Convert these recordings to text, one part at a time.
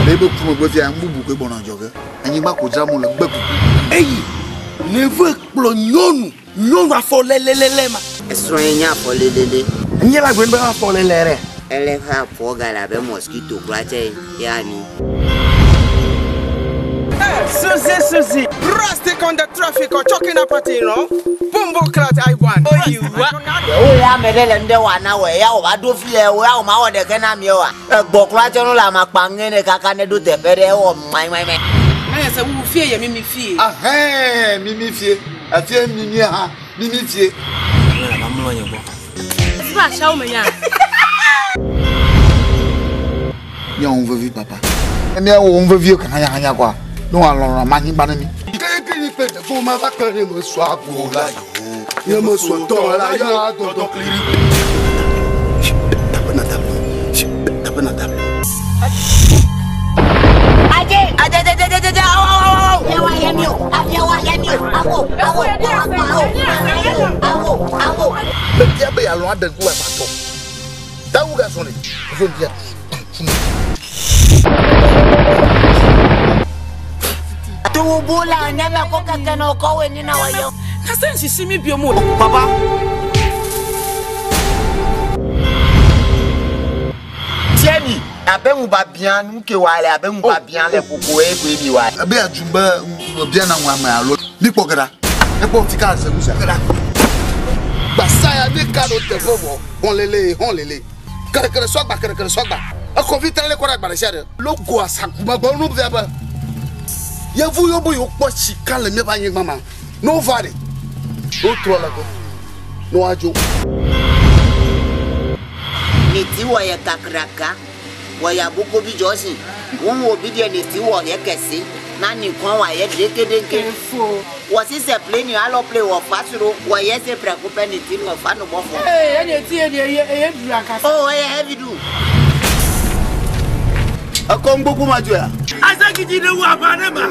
Le ebe ku megbe fia, nu bubu koe gbɔna dzɔ ge. Anyigba ko dzram wole, gbe kuku. Eyi neve kplɔ nyɔnu, nyɔnu afɔ lelelele ma. Esrɔ̃ ye nye afɔ lelele. Nye la gblɔ be afɔ lele ɖe. Ele eƒe afɔ gale abe mosquito kura tse ya ni. Hey, Susie, Susie. Rustic on the traffic or choking up at you know. Bumbo clat I want. Oh, you what? Wo ya ame ɖe le nu ɖe wɔa na wɔ ya wòva ɖo fi ya wo ya wò ma wɔ ɖeke na mi oa. Egbɔ kura tse nu le amakpa ŋe ne kaka ne ɖo teƒe ɖe ewɔ maimai. Na yɛ sɛ wo fie yɛ mimi fie. Ahɛn mimi fie. Efie mimi hã mimi fie. Siba ahyɛ wo menya. Míawɔ nu vevi papa. Ne míawɔ nu vevi hanyahanya koa, ne wòalɔlɔ ma anyigba ne mí. Aje, aje, aje, aje, aje, aje, awo, awo, awo. Afiawa yɛ mi o, afiawa yɛ mi o, awo, awo, awo, awo, awo, awo. Media be yealɔ̃ aɖe ŋku agbãtɔ. Dawu gasɔ le. Fofo ŋutia. Tuwubula nyama ko keke na ɔkɔwe ni na wɔyɔ. Na sɛ nsisi mi bio mu. Papa. Tiɛni abe ŋuba bia nu ke wa le abe ŋuba bia le koko ye koe mi wa. Ebe adu be bia na ŋu ame alo. Mi kpɔ ge ɖa. Ne kpɔ tika le nu sia. Ge ɖa. Gbasa ya mi ka ɖo teƒe vɔ. Hɔn lele, hɔn lele. Kerekere sɔgba, kerekere sɔgba. Exɔ vi trɛ le kɔ ɖe agba ɖe sia ɖe. Logo asakuma gbɔ nu via be. Yevu yiwo be yewo kpɔ sika le míaƒe anyigba ma. Ne wova ɖe, wotrɔ le ge. Ne woadzo. Niti wɔ yɛ kakraka wɔ yɛ aboko bi jɔsi. Ŋun wo bi deɛ niti wɔ yɛ kɛse. Na ni kɔn wa yɛ ɖekeɖeke. Wɔ sisɛ ple ni alɔ ple wɔ fa sro wɔ yɛ se prɛko pɛ niti wɔ fa nu bɔ fɔ. Ee, ɛna eti yɛ deɛ ɛyɛ ɛyɛ duru ankasa. O ɛyɛ heavy du. Ekɔ ŋgbogbo ma dzo ya. Azagidi le wu aʋa ɖe ma.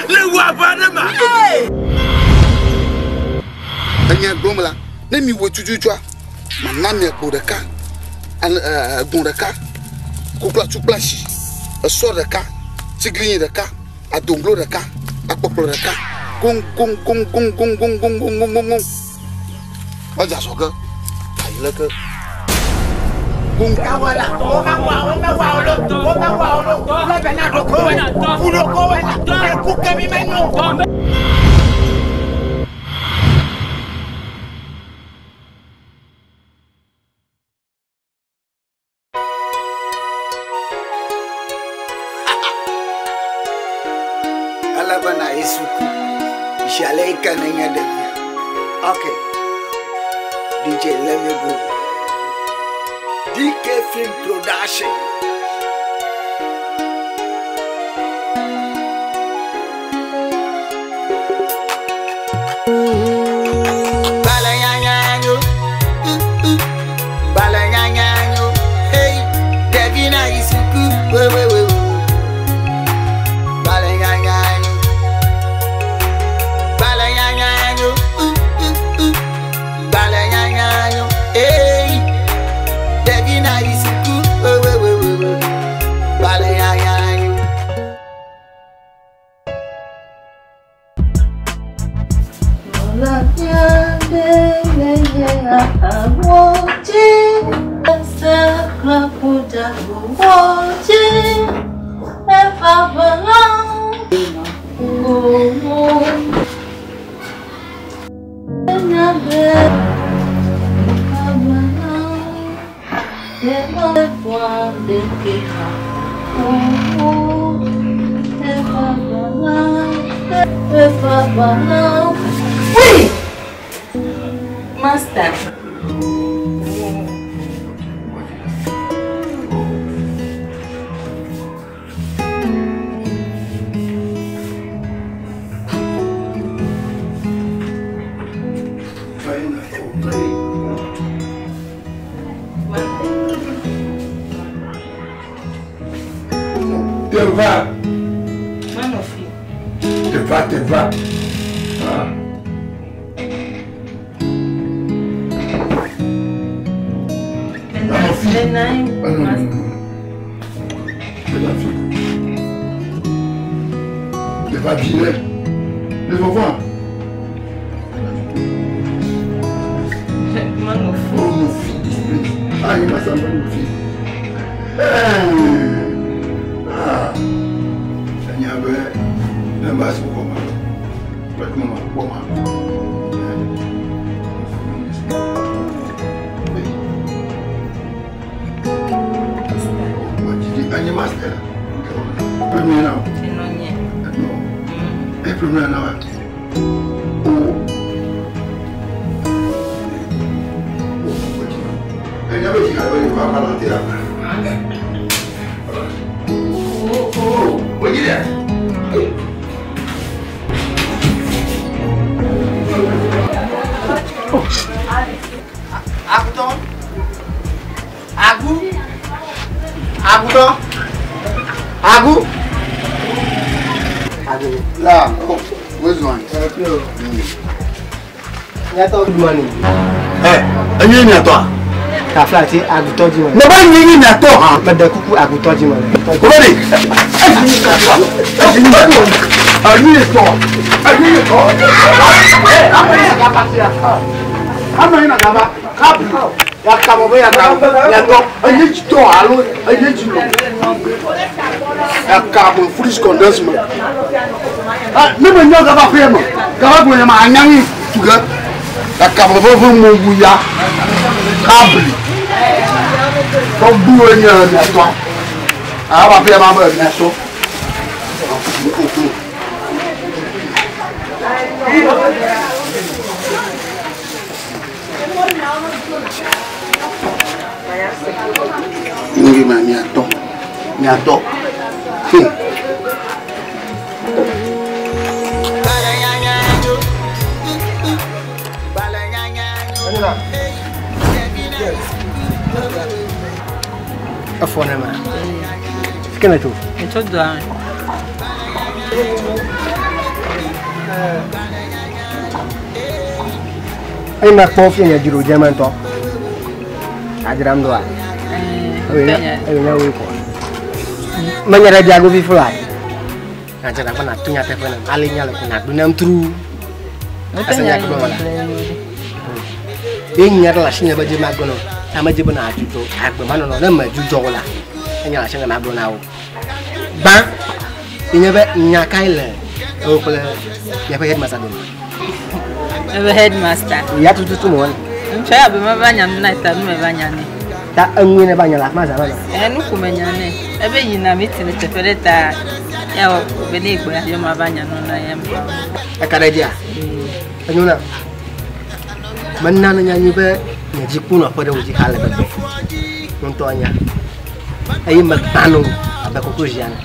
Le wu aʋa ɖe ma. Enya gblɔm la, ne mi wɔ tututua, mana mi egbo ɖeka, egbɔ̃ ɖeka, koklo kple asi, esɔ ɖeka, tiglinyi ɖeka, adoŋglo ɖeka, akpɔkplɔ ɖeka, goŋ goŋ goŋ goŋ goŋ goŋ goŋ goŋ goŋ goŋ goŋ. Woadze azɔ ge, ayi leke. Goŋ. Elabena Yesu ku. Zi ale yi ke nenye ɖevia. Okay. DJ, let me go. DK Film Production. Balanyanyanyo, ooh ooh. Balanyanyanyo, hey. Ɖevi na yi suku, wewewe. Balanyanyanyo, balanyanyanyo, ooh ooh ooh. Balanyanyanyo, hey. Ɖevi na yi suku, wewewe. Balanyanyanyo. Wait! Master. Te va. Man of you. Te va, te va. Ah. Master. Le va vi ɖe. Le vɔvɔa. Oh, no fi this place. Ah, you must have no fi. Ah. Enya be ne ba su kɔ ma. Be kuma ma kpɔ ma. Anyi master. Premier now. No. Premier now. Oh. Ẹ̀yin abẹ́ jìgá ẹ̀rọ ìwà àpàlà àti àpà. Oh, oh, oh, yeah. Àgùntàn. Àgù. Àgùntàn. Àgù. Àgù. La, oh, which one? Nyatɔ good morning. Ẹ, ẹyin ni àtọ̀ a. Kafla ti àgùntàn jí wọn. Ne bá yin yin ni àtọ̀ hàn. Mẹ̀dẹ̀ kúkú àgùntàn jí wọn. Kò bẹ́ẹ̀ ni. Ẹyin ni tọ̀. Ẹyin ni tọ̀. Ama yin na gaba kapu ya kaba bɛ ya kaba ya tɔ ẹyin ti tɔ alo ẹyin ti lọ ya kaba foolish condensement. Ne bɛ ɲɔ gaba fɛ ma gaba gbɛnyɛ ma a ɲaŋi tugɛ ya kaba fɛn fɛn mo wu ya kabili tɔ bu ye ɲɛ mɛ tɔ a b'a fɛ ma bɛ mɛ so. Ngi ma miatɔ miatɔ hmm. Efɔ ne ma. Fike ne tso. Etso doa me. Eyi ma kpɔ fi nye dzro dze me ŋutɔ. Adzram doa. Eyi nye woe kɔ. Menye ɖe biago fifi la. Nàdze ɖe na tu nyateƒe nam. Ale nya le ko nàgblɔ nam tru. Ese nya ke gblɔm la. Ye nya ɖe le asinye be dze magblɔ na wo. Ame dze be na dzudzɔ agbe manɔnɔ ne me dzudzɔ o la. Enya le asinye magblɔ na wo. Gbã ye nye be nya kae le ewo kple miaƒe headmaster dome. Ebe headmaster. Ya tututu me wɔna. Ŋutsua ya be meva nya nu na ta nu meva nya nɛ. Ta eŋue ne va nya le afi ma zã ma. Ɛ nu ko menya nɛ. Ebe yina meeting le teƒe ɖe ta ya wɔ be ne egbe ya ma va nya nu na ya me. Eka ɖe dzia? Enyo na. Mena ne nya nyui be nye dzi ku nɔƒe ɖe wò dzi xa le gbegbe. Ŋutɔ nya. Eye megbã no abe koklozi ene.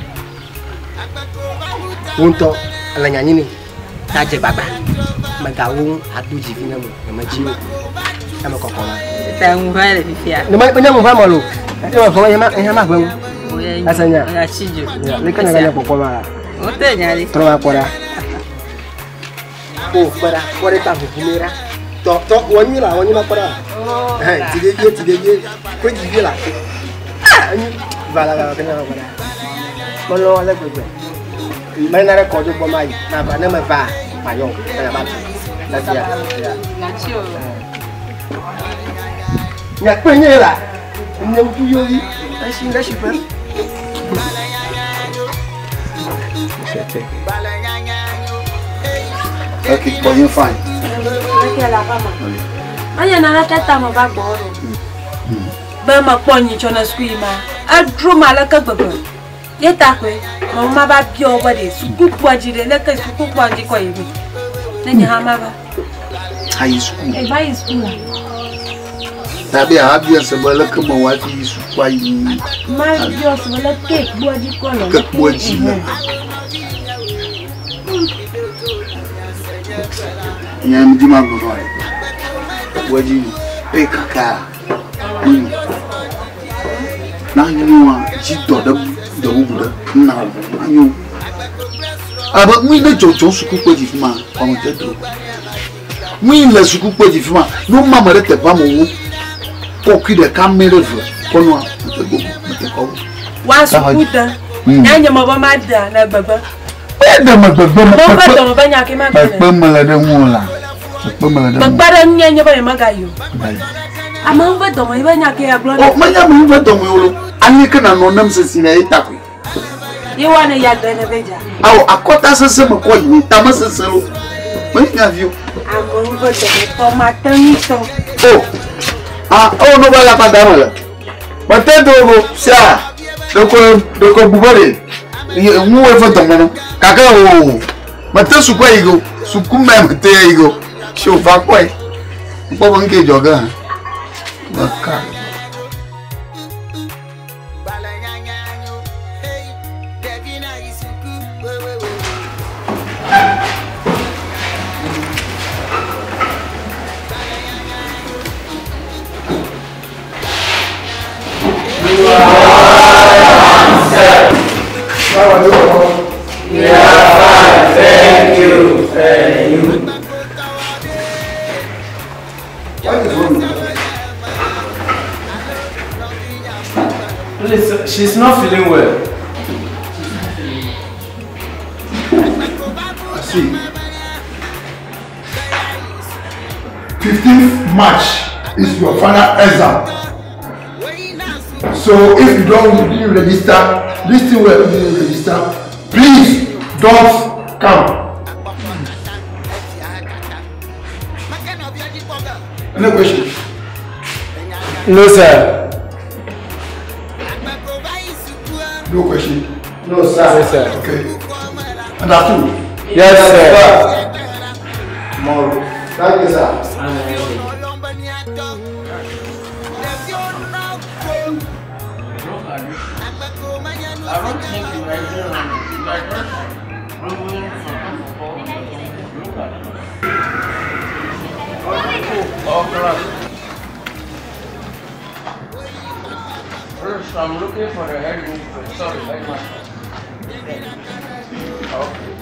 Wò ŋutɔ ele nya nyi nɛ. Ta dze gbagba. Megawo ŋu ado dzivi ne mo. Nye medzi o. Eme kɔkɔ ma. Ta ŋu va le fifia. Ne me nye ŋu va me lo. Eye me vɔ ye ma ʋe ŋu. Ese nya. Oya tsi dzo. Leke ne ganya kpɔkpɔ ma la. O te nya ɖe. Trɔ va kpɔ ɖa. O kpɔ ɖa. Kpɔ ɖe ta ʋuʋu mi ɖa. Tɔ tɔ wɔ nyui la wɔ nyui ma kpɔ ɖa. Hɛn ti ɖe vie ko dzi vie la. Ah enyu va la va kene kpɔ ɖa. Melɔ ale gbegbe. Mena ɖe kɔdzo gbɔ ma yi. Ma va ne me va ma yɔ. Ne ma tu. Le fia. Gatsi o. Nya kpe nye la. Nye ŋku yovi. Esi ɖe si ƒe. Ok, kpɔ nye fine. Menye naneke ta me va gbɔ ɖo. Be mekpɔ nyitsɔ ne suku yi ma, edro ma leke gbegbe. Ye ta koe, me ma va biɔ wo be ɖe sukukpoa dzi ɖe, leke sukukpoa dzi kɔ yi me. Ne nye hã ma va. Ayi suku. Eva yi suku la. Tabi aha biɔ se be leke me wɔ hafi yi sukua yi. Ma biɔ se be leke kpoa dzi kɔ le. Leke kpoa dzi le. Nye ŋdi ma gblɔ nɔ ye. Kpoa dzi yi. Eye kaka yi. Na nyoa dzi dɔ ɖe dɔ bubu ɖe na wo anyo. Abe ŋui ne dzɔdzɔ sukukpoe dzi fi ma kɔme te do. Ŋui le sukukpoe dzi fi ma ne woma ame ɖe teƒea me wo kɔkui ɖeka mɛ ɖe ve kɔnɔa mete gbogbo mete kɔ wo. Wa suku de. Nya nye me be ma dea le gbegbe. Ne ɖe me gbegbe me Amewo ƒe kpekpe dɔme be nya ke ma gblɔ kpekpe me le ɖe ŋu la. Kpekpe me le ɖe ŋu. Kpekpe ɖe ŋunye nye be nyemagayi o. Gayi. Amewo ƒe dɔme ye be nya ke ya gblɔ O menye amewo ƒe dɔme o lo. Aleke nanɔ nem sesi na ye ta koe. Ye wa ne ya gbe ne be dza. Awɔ akɔta sese me kɔ yi ne tame sese lo. Menye nya vi o. Amewo ƒe dɔme tɔ mate ŋui tɔ. O. Ah, o no ba la pa da me le. Mete do go sia. Ɖeko ɖeko bu be ɖe. Ye ŋu eƒe dɔme no. Gake o. Mete suku yi go. Suku me mete yi go. Si o va kpɔe. Kpɔ be ŋke dzɔ ge hã. Meka. Please, she's not feeling well. I see. 15th March is your final exam. So if you don't you didn't register, this thing where you didn't register, please don't come. Any question? No, sir. No question. No, sir. No, sir. Okay. Understood? Yes, sir. Tomorrow. Thank you, sir. First, I'm looking for the head mistress. Sorry, headmaster. Okay.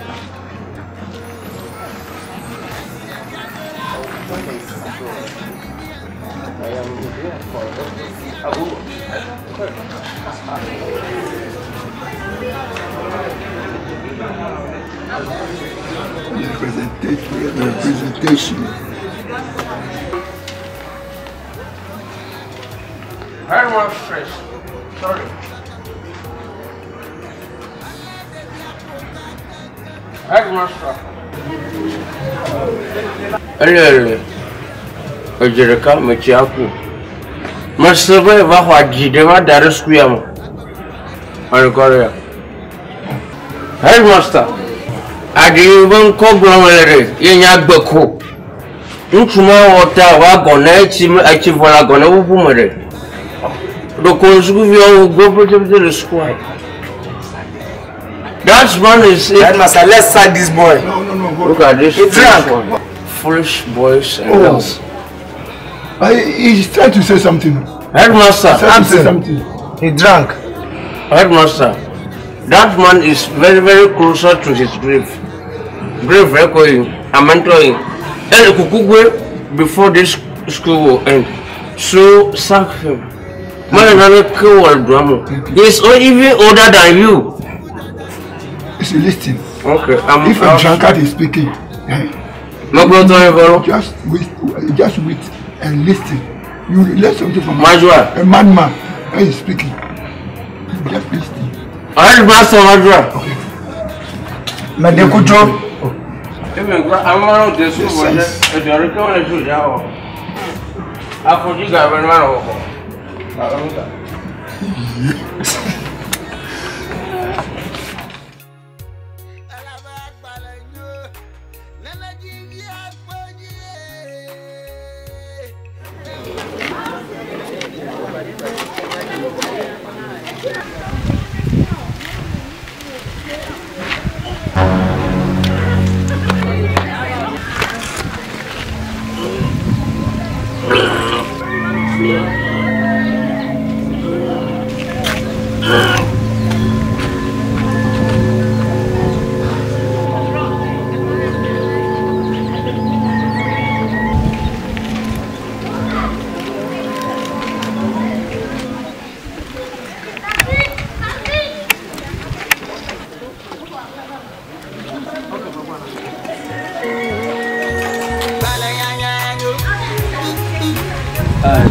Representation. Representation. Headmistress. Sorry. Headmaster. Elele. Edzɖeka metsi aku. Mese be va xɔ adzi ɖe va da ɖe sukua me. Anukɔria. Headmaster. Aɖi yi be ŋkɔ gblɔm le ɖe ye nye agbeko. Ŋutsu ma wɔ ta va gɔne etsi me etsi vɔ le agɔne ƒuƒu me ɖe. Ɖeko sukuviawo gbɔ ƒetepete le sukua. That man is. Headmaster, let's sack this boy. No, no, no. Look at this. He drank. foolish one. Foolish boys and Oh. girls. He's trying to say something. Headmaster. He's trying to say something. He drank. Headmaster, that man is very, very closer to his grave. Grave echoing, mentoring. And Kukugwe before this school will end. So sack him. Man, He's even older than you. It's a listening. Okay, If a drunkard is speaking, just wait, just wait and listen. You learn something from Majua. a madman when he's speaking. Just listen. Headmaster Majua. Okay. Medekujo.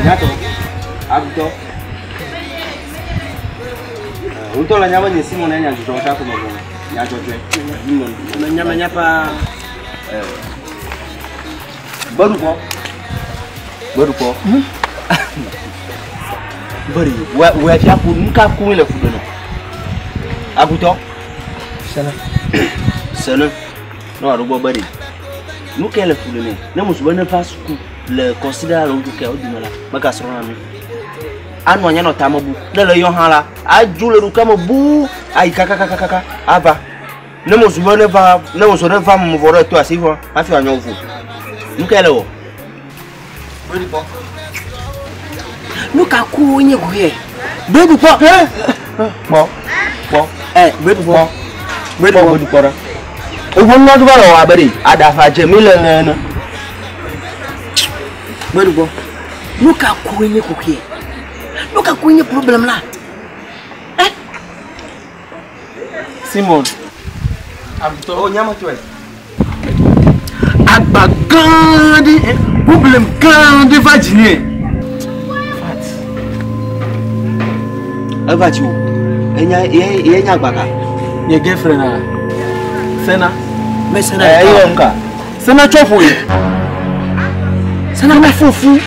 Nyatɔ, agutɔ. Ŋutɔ le nya be nye Simon nya dzudzɔ ta ko me nya dzɔdzɔe. Menya menya paa. Gbeɖukpɔ. Gbeɖukpɔ. Beri, wɛ fia ku nu ka ku le fu ɖe nɔ. Agutɔ. Sene. Sene. Ne wòaɖo gbɔ beri. Nu kae le fu ɖe nɛ? Ne musu be ne va suku le kɔsiɖa alo ŋkekeawo dome la, megasrɔ̃na nu. Anɔ anyi anɔ tame bu. Ne le yɔ hã la, adzo le ɖokua me buu ayi kakakakaka ava. Ne musu be ne va, ne musu ne va me vɔ ɖe to asi vɔ hafi wòanyɔ vo. Nu kae le wɔ? Nu ka ku nye goye? Gbeɖukpɔ. Kpɔ. Kpɔ. Ɛ gbeɖukpɔ. Gbeɖukpɔ gbeɖukpɔ ɖe. Woƒe nua va le wɔ abe ɖe aɖaʋa dze mi le ene. Gbeɖukpɔ. Nu ka ku nye kuxie? Nu ka ku nye problem la? Eh? Simon. Agutɔ. O nyametɔe. Agba gã ɖe, problem gã ɖe va dzinye. Eva dzi wò. Enya ye ye nya agba ka? Nye girlfriend a. Sena. Me Sena. Ɛ eyɔ ŋka. Sena tsɔ ƒoe. Sena me fufu.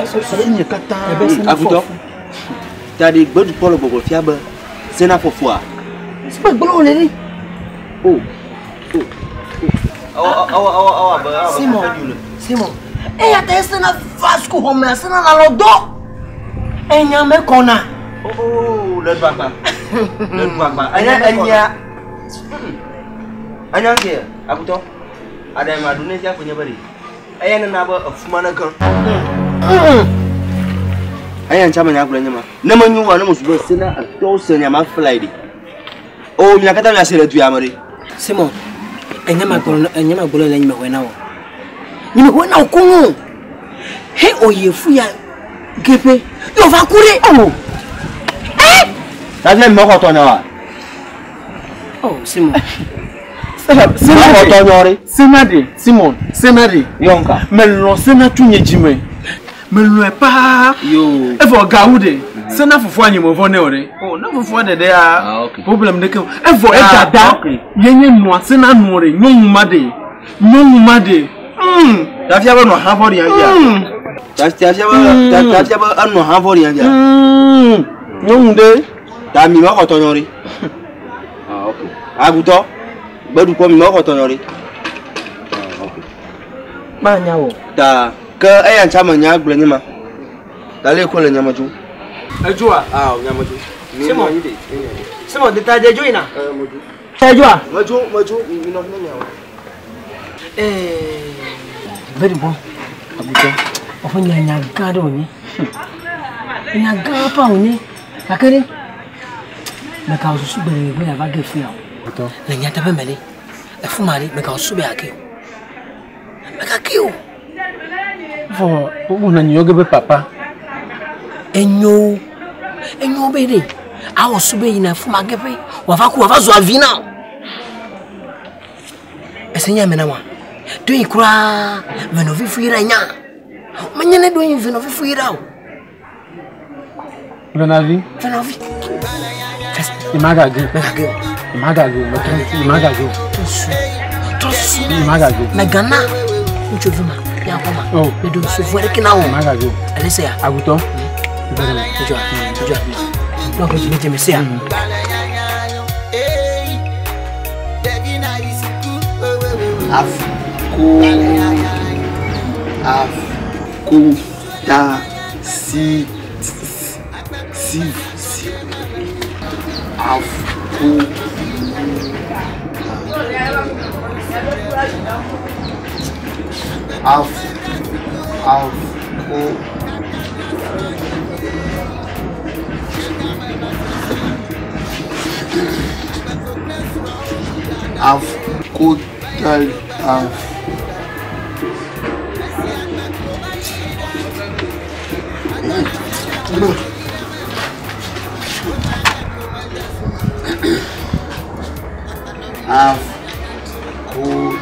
Susu nye katã. Agutɔ. Ta ɖe gbeɖukpɔ le gbɔgbɔ fia be Sena fɔfua. Sebe gblɔ wòle ɖi. O. O. Awɔ awɔ awɔ awɔ abe awɔ abe Simon. kafe ɖi wòle. Simon. Eya ta Sena va sukuxɔ mea Sena la lɔ dɔ. Enya me kɔna. Oo le ɖu agba. Le ɖu agba. Enya enya. Enya ŋke agutɔ. Aɖe ma ɖu ne fia ko nye be ɖe. Eya nana be efuma ne gã. Eya ŋtsa me nya gblɔ nye ma. Ne menyo wa ne mo su be sena etɔwo se nya ma fly ɖe. O mia katã mia se le du ya me ɖe. Simon, enya ma gblɔ enya ma gblɔ le nye me xɔe na wo. Nye me xɔe na wo koŋ. He oye fu ya geƒe. Yo va ku ɖe. Oh. Eh! Tafia mi mexɔ tɔ nya wa. Oh, Simon. Sena Mexɔ tɔ nya ɖe. Sena ɖe, Simon, Sena ɖe. Yɔ ŋka. Melɔ̃ Sena tso nye dzime. Melɔ̃e paa. Yo. Evɔ gawu ɖe. Sena fofoa nye mevɔ nɛ o ɖe. O ne fofoa ɖeɖe ya. Ah, ok. Problem ɖeke o. Evɔ Ah, edada. ok. Ye nye nɔa Sena nɔ ɖe. Nyɔnu ma ɖe. Nyɔnu ma ɖe. Tafia be nɔ hã vɔ ɖi ya. Tafia be tafia be enɔ hã vɔ ɖi ya. Nyɔnu ɖe. Ta mi mexɔ tɔ nya ɖe. Ah, ok. Agutɔ. Gbeɖukpɔ mi mexɔ tɔ nya ɖe. Ah, ok. Manya wɔ. Ta ke eya ŋtsa me nya gblɔ nye ma. Ta le ko le nya me tso. Edzoa. Ah, nya me tso. Simon. Simon, de ta de dzo yina. Eh, me dzo. Edzoa. Me dzo, me dzo. Mi nɔ fi ne miawɔ. Eh. Gbeɖukpɔ. Agutɔ. Woƒe nya nya gã ɖe wònye. Nya gã pa wònye. Gake ɖe. Meka wò susu gbe ɖe gbe ava ge fu ya o. Le nyateƒe me ɖe. Efu ma ɖe meka wò susu be yeake o. Meka ke o. Vɔ wona nyɔ ge be papa. Enyo. Enyo be ɖe. Awɔ su be yina fu ma ge ƒe. Wòava ku wòava zu avi na o. Ese nya me na wa. Do yi kura venɔvi fu yi ɖe nya. Menye ne do yi venɔvi fu yi ɖa o. Venavi. Venɔvi. Imagage. Megage o. Imagage o. Imagage o. Trɔsu. Trɔsu. Imagage o. Megana. Ŋutsuvi ma. Ya xɔ ma. Oh. Ne do su vɔ ɖeke na wo. Imagage o. Ele se ya. Agutɔ. Ŋutsua. Ŋutsua. Ne wòƒe dzi me se ya. Afko Afko ta si si si Afko Af Afko Afkotal Af Afkota.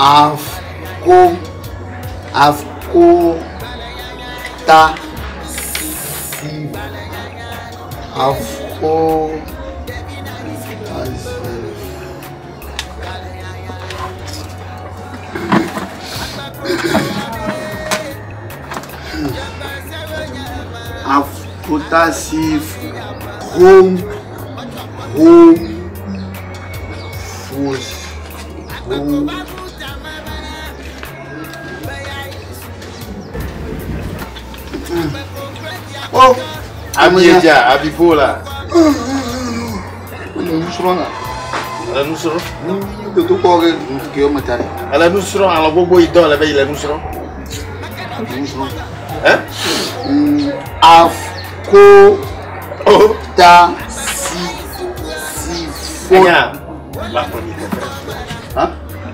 Afko Afko ta si Afko ta si Afkotasif home home fos home. Oh, Abieja, Abifola. Nusrɔ̃ Ele nu srɔ̃. Dodokpɔ ke ke wo me ta ɖe. Ele nu srɔ̃ alɔ gbogbo yi dɔ le be yi le nu srɔ̃. Nusrɔ̃. Ɛ? Afko ta si si fo. Enya. Va kplɔ mi teƒe. Ha?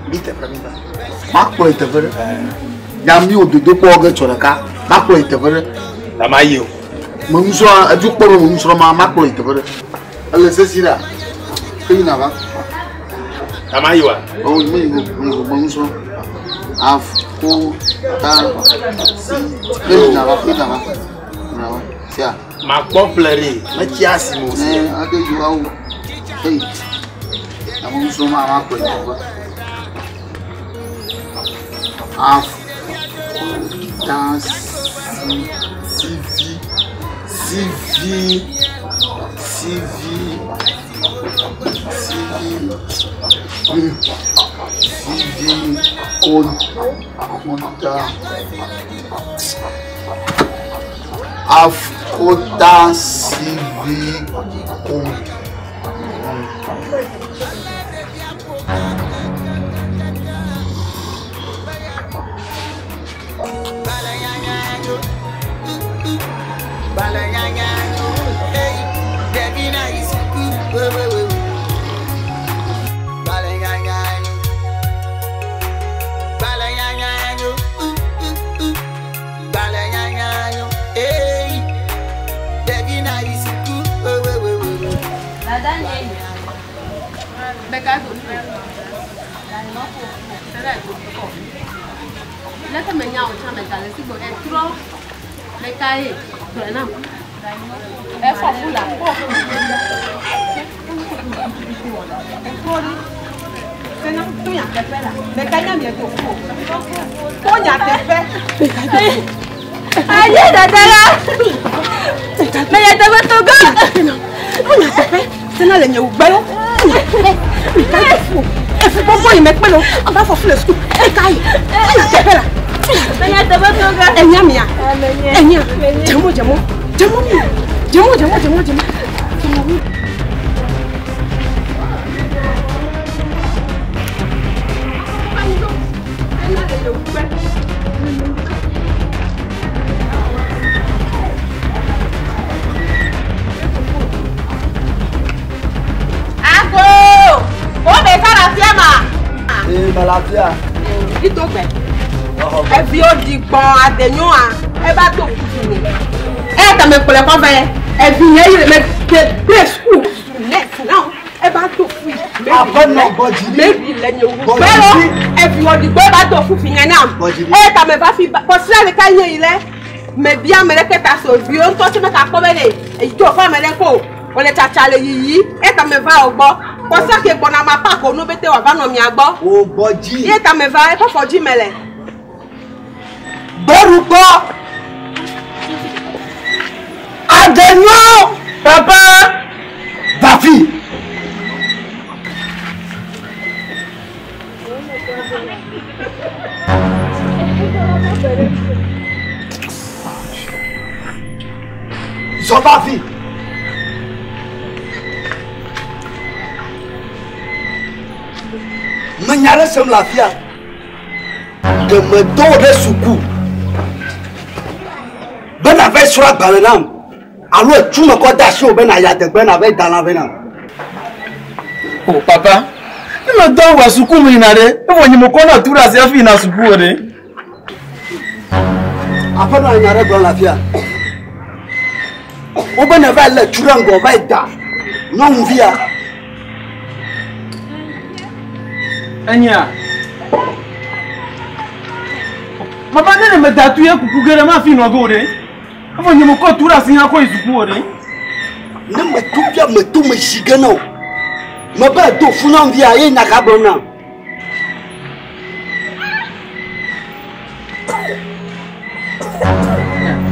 Mi teƒe mi va. Makplɔ yi teƒe ɖe. Ya mi wo dodokpɔ ge tsɔ ɖeka. Makplɔ yi teƒe ɖe. Ta ma yi o. Me nusrɔ̃ edu kpɔ be me nusrɔ̃ ma makplɔ yi teƒe ɖe. Ele sesi ɖa. Ke yina va. Ta ma yi wa. Oh, me yi go, me yi go, me nusrɔ̃. Afko ta si. Ke yina va, ke yina va. Yina va. Sia. Ma kpɔ ƒle ɖe. Metsi asi me o. Ne ade yi wa wo. Hey. Ame nusrɔ̃ ma makplɔ yi teƒe. Afko ta si si vi si vi si vi si vi si vi kon konta afkota si vi kon. Leke menya wò tsã mega le sigbe etrɔ meka ye gblɔe nam. Efɔ fu la kpɔ. Etrɔ ɖi. Sena to nyateƒe la. Meka nya mie to fu. To nyateƒe. Aye dada la. Menya teƒe to ge. To nyateƒe. Sena le nye wugbe lo. Meka ye fu. Efu gbogbo yi mekpe lo. Aba fɔ fu le suku. Eka ye. To nyateƒe la. Menya teƒe to ge. Enya mia. Enya. Dzemo dzemo. Dzemo mi. Dzemo dzemo dzemo dzemo. Dzemo. Ago! O me sara fia ma. Ee, malafia. Itogbe. Evi wo di gbɔn adenyoa eva do kutu mi. Eya ta me kplɔe kɔ vɛ. Evi nye yi le me ke de suku nɛsi na eva do fui. Aƒenɔ gbɔdzi. Mebi le nye wu gbɛlɔ. Evi wo di gbɔn eva do fu fi nye nam. Eya ta me va fi kɔsira ɖeka nye yi lɛ. Me bia ame ɖeke ta so viwo ŋutɔ tse me ka kpɔ be ne edzo fɔ ame ɖe ko wòle tsatsa le yiyi eya ta me va wo gbɔ. Kɔsira ke gbɔna ma pak wo nu bete wòava nɔ mia gbɔ. Wo gbɔdzi. Eya ta me va eƒe afɔ dzi me le. Gbɔɖukpɔ. Adenyo. Papa. Vafi. Zɔ va afi. Menya ɖe sem le afia. Ɖe medɔ wò ɖe suku be nàva srɔ̃ agbalẽ nam alo etu me kɔ de asiwò be nàyi adegbe nàva da lã vɛ nam. O papa, ne medɔ wò suku me yina ɖe, evɔ nye mekɔ na tu ɖe asi hafi yina suku o ɖe. Aƒenɔ nya ɖe gblɔm le afia. Wobe neva lé tu ɖe ŋgɔ va yi da nyɔnuvia. Enya. Papa ne ne meda tu ye kuku ge ɖe mafi nɔ ge o ɖe. Evɔ nye mekɔ tu ɖe asi hã kɔ yi suku o ɖe. Ne metu fia metu me zi ge na o. Mebe edo fu nyɔnuvia ye nya ka gblɔm nam.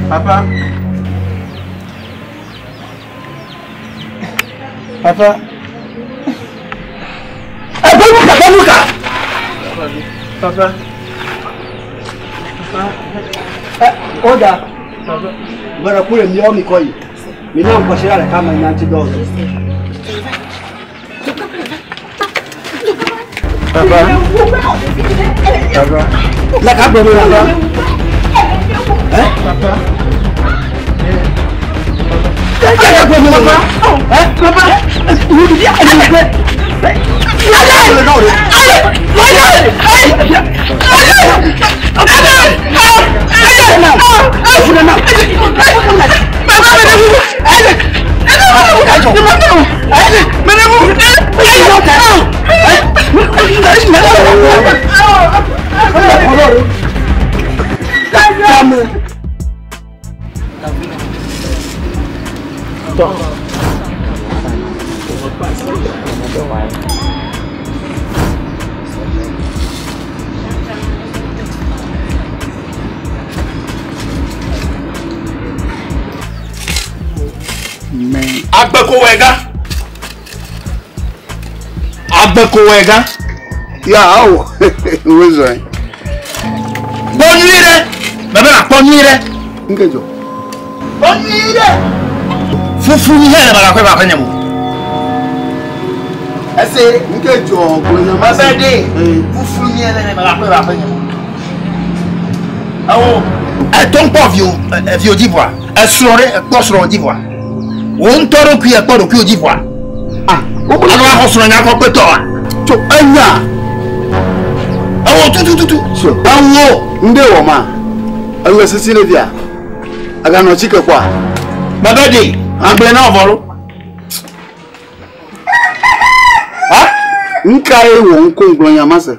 Papa. Papa. Ebenuka, benuka. Papa. Papa. Eh, oda. Papa. Mele ku le miawo mi kɔ yi. Mi na ŋkɔsi la ɖeka me nya ŋuti dɔ. Papa. Papa. Le ka gblɔ mi la. Eh? Papa. Le ka gblɔ mi la. Eh? Papa. Agbekowɛga. Agbekowɛga. Ya awo wezɔ. Kpɔ nyuie ɖe. Mebe na kpɔ nyuie ɖe. Nke dzɔ. Kpɔ nyuie ɖe. Fufu nyi hɛ le magakɔe va aƒe nye mo. Ese. Nke dzɔ gblɔ nya ma. Mebe ɖe. Fufu nyi hɛ le magakɔe va aƒe nye mo. Awo. Etɔ ŋkpɔ viwo viwo dzi vɔa. Esrɔ̃ ɖe ekpɔ srɔ̃ dzi vɔa. Wò ŋutɔ ɖokui ekpɔ ɖokuiwò dzi vɔa. Ah, alo axɔ srɔ̃nya kɔ kpetɔa. Tso enya. Ewo tutututu. So ewo. Ŋɖe wɔ ma. Ele sisi ɖe via. Aganɔ tsike kpɔa. Mebe ɖe. Agblẽ na wɔ vɔ lo. Ha? Ŋkae wò ŋko ŋgblɔ nya ma se?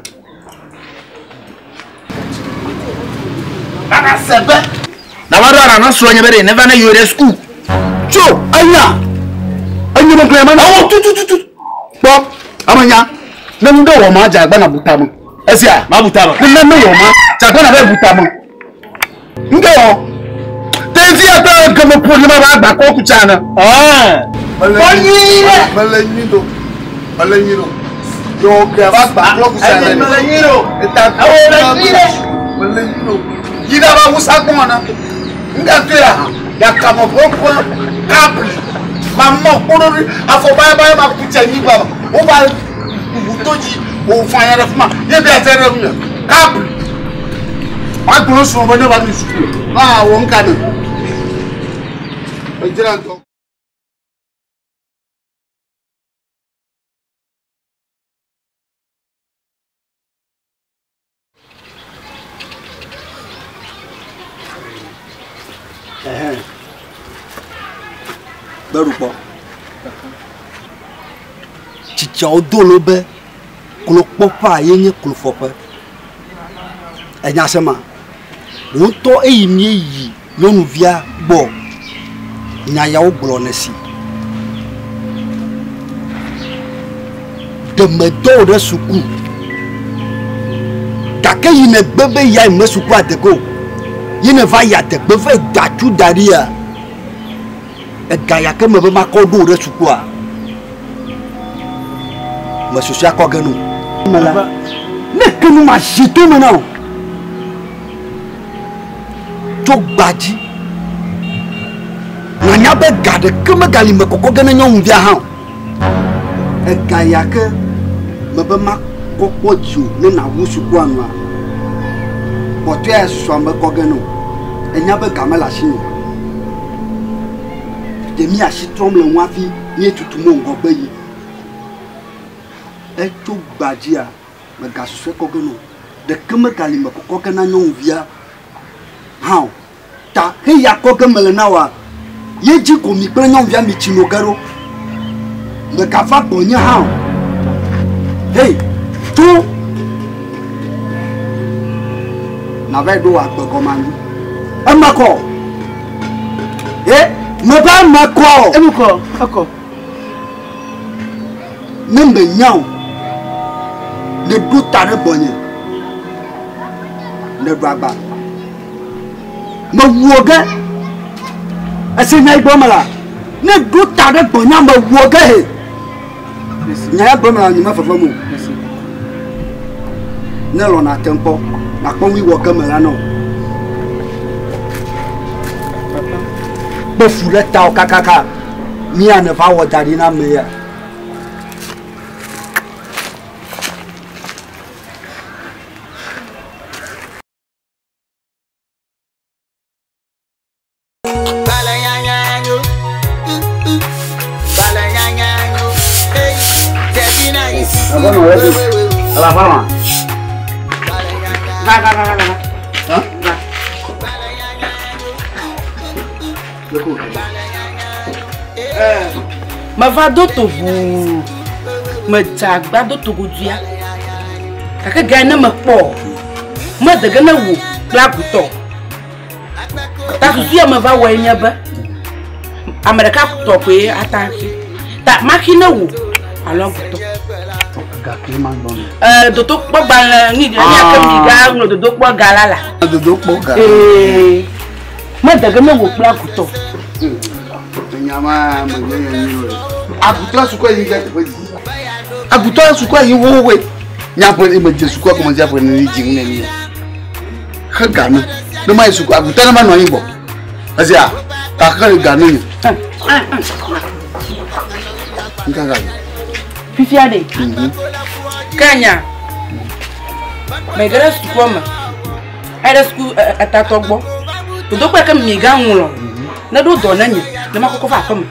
Nana se be. Na va ɖo aɖa na srɔ̃nye be ɖe neva ne yio ɖe suku. Tso enya. Enye me gblɔ ma. Ewo tutututu. Kpɔ ame nya. Ne nu ɖe wɔ ma dze agba na bu tame. Esia. Ma bu tame. Ne ne wɔ ma dze agba na be bu tame. Ŋke wɔ. Ɖevia ƒe geme ƒo ɖi ma ba agba kɔ kutsa ne. Kpɔ nyuie ɖe. Mele nyui ɖo. Mele nyui ɖo. Yɔ ke ba gba kɔ kutsa ne. Mele nyui ɖo. Ewo le nyui ɖe. Mele nyui ɖo. Yi ɖa ba wusa gbɔn na. Ŋke to ya hã. Ya kame ƒe kabli. Ma mɔ kpɔ ɖo ɖi. Afɔ baya baya ma kutsa nyigba. Wo ba ʋu to dzi. Wo fa ya ɖe fi ma. Ye bia tse ɖe ŋu. Kabli. Agblɔ srɔ̃ be ne va mi suku. Va wɔ ŋka ne. Edzra ŋutɔ. Gbeɖukpɔ. Tsitsiawo do lo be klokpɔƒea ye nye klofɔƒe. Enya se ma? Wò ŋutɔ eyi míeyi nyɔnuvia gbɔ nya yawo gblɔ ne si. Ɖe medɔ wò ɖe suku. Gake yi negbe be ya me suku adegbe o. Ye neva yi adegbe va da tu da ɖia. Ega ya ke me be makɔ ɖo wò ɖe sukua. Mesusu akɔ ge no. Papa, Ne ke nu ma zi to me na o. Tso gbadzi. Nanya be ga ɖeke megali me kɔkɔ ge ne nyɔnuvia hã o. Ega ya ke mebe makɔ kpɔ dziwò ne nàwu sukua nua, kpɔtɔe ya susɔa mekɔ ge ne o. Enya be ga mele asinye o. Ɖe mí asi trɔm le ŋu hafi míetutum wo ŋgɔgbe yim. Etso gbadzia, megasusɔe kɔ ge ne o. Ɖeke megali me kɔkɔ ge na nyɔnuvia hã o. Ta heya kɔ ge mele na wòa, ye dzi ko mi kple nyɔnuvia mitsi no ge ɖo. Mègava gbɔnye hã o. Hei, tso! Nàvae ɖo wò agbe gɔme anyi. Eme kɔ. He, mebe eme kɔ. Eme kɔ, ekɔ. Ne menya o, nèɖo ta ɖe gbɔnye. Nèɖo agba. Mewu wò ge. Ese nya yi gblɔm mele? Ne ɖo ta ɖe gbɔnye mewu wò ge he. Nya ya gblɔm mele nye mefefem o. Ne lɔ nàte ŋu kpɔ, nàkpɔ nu yi wɔ ge mele na wò. Kpe fu ɖe tawò kakaka. Mía nèva wɔ da ɖi na ame ya. Meva do to ʋuu, medze agba do to goduia gake ga ne mekpɔ mede ge ne wò kple agutɔ. Ta susu ya meva wɔe nye be ame ɖeka tɔ koe ata axi. Ta maxi ne wò alo agutɔ. Ee, dodokpɔ gbalẽ ni ni ake mi ga ŋlɔ dodokpɔ ga la la. Dodokpɔ ga. Ee, mede ge ne wò kple agutɔ. Enya ma me nye nye nyi o. Agutɔ sukua yi ga teƒe dzi. Agutɔ sukua yi wowoe. Nya ƒe me dze sukua kɔme dze ƒe ne dzi ne ni. Xe ga ne. Ne ma yi sukua agutɔ ne ma nɔ anyi gbɔ. Ezia ta xe ga ne nye. Nka ga. Fifia ɖe. Ke nya. Me ge ɖe sukua me. Eɖe suku etatɔ gbɔ. Dodokpɔ ke mi ga ŋlɔ. Ne ɖo dɔ ne nye, ne makɔkɔ va aƒeme.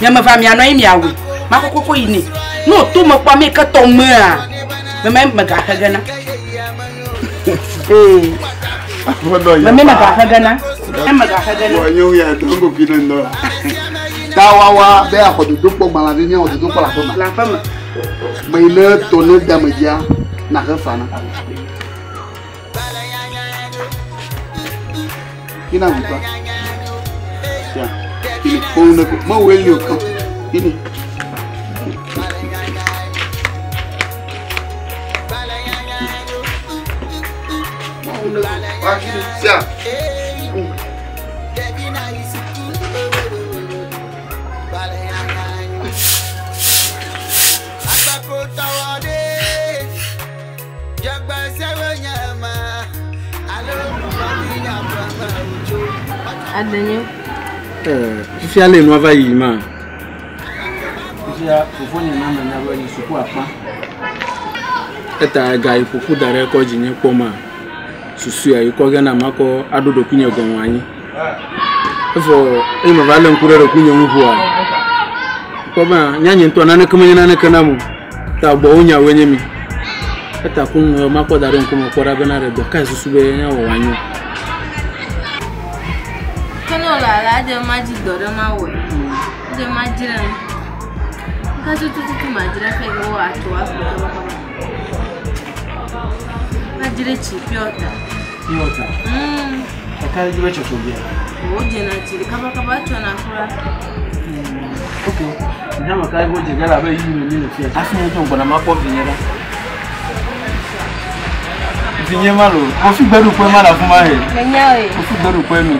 Mia me va mianɔ anyi miawɔe. Makɔkɔ kɔ yi nɛ. Ne wòto me kpɔ ame yi ke tɔ mea, meme megaxe ge na. Ee. Meme megaxe ge na. Meme megaxe ge na. Wɔ nye ya dɔ ŋgo ki ne ŋdɔ la. Ta wawa be axɔ dodokpɔ gbalẽvi míawɔ dodokpɔ le aƒeme. Le aƒeme. Me yi ne tɔ ne de ame dzia, naxe fea na. Ina gba. Ya. Ini kpɔn ne ko. Ma wo eli o kan. Ini. Ma wo ne ko. Wa kini. Sia. Adenyo. Fifia le nua va yi ma. Fifia fofonye na menya be nye suku akpa. Eta ega yi ƒoƒu da ɖe kɔ dzi nye kpɔ ma. Susu ya yi kɔ ge na makɔ aɖo ɖokuinye gɔme anyi. Evɔ eye meva lé ŋku ɖe ɖokuinye ŋu ʋua. Kpɔ be nya nye ŋutɔ naneke menye naneke nam o. Ta gbɔwò nyawoe nye mi. Eta ku ŋu makpɔ da ɖe ŋkume kpɔ ɖa bena ɖe dɔ kae susu be míawɔ wòanyo. Ke ne wòle alea, edze be madzi dɔ ɖe mawɔe. Edze be madzra nu. Nuka tututu madzra hafi be woatso aƒu kabakaba. Madzra tsi pure water. Pure water? Mm. Kaka ɖe dzi be tsɔtsɔ bia. Wodzena tsi kabakaba etsɔna kura. Ok. Nyame ka ye wodze ge le abe yi me mi le fia. Hafi nye ŋutɔ gbɔna makpɔ vinye ɖa. Vinye ma lo. Kofi gbeɖuƒe ma le afi ma he. Menya oe. Kofi gbeɖuƒe mi.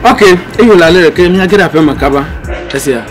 Ok, eye wòle ale ɖeke míage ɖe aƒeme kaba. Esia.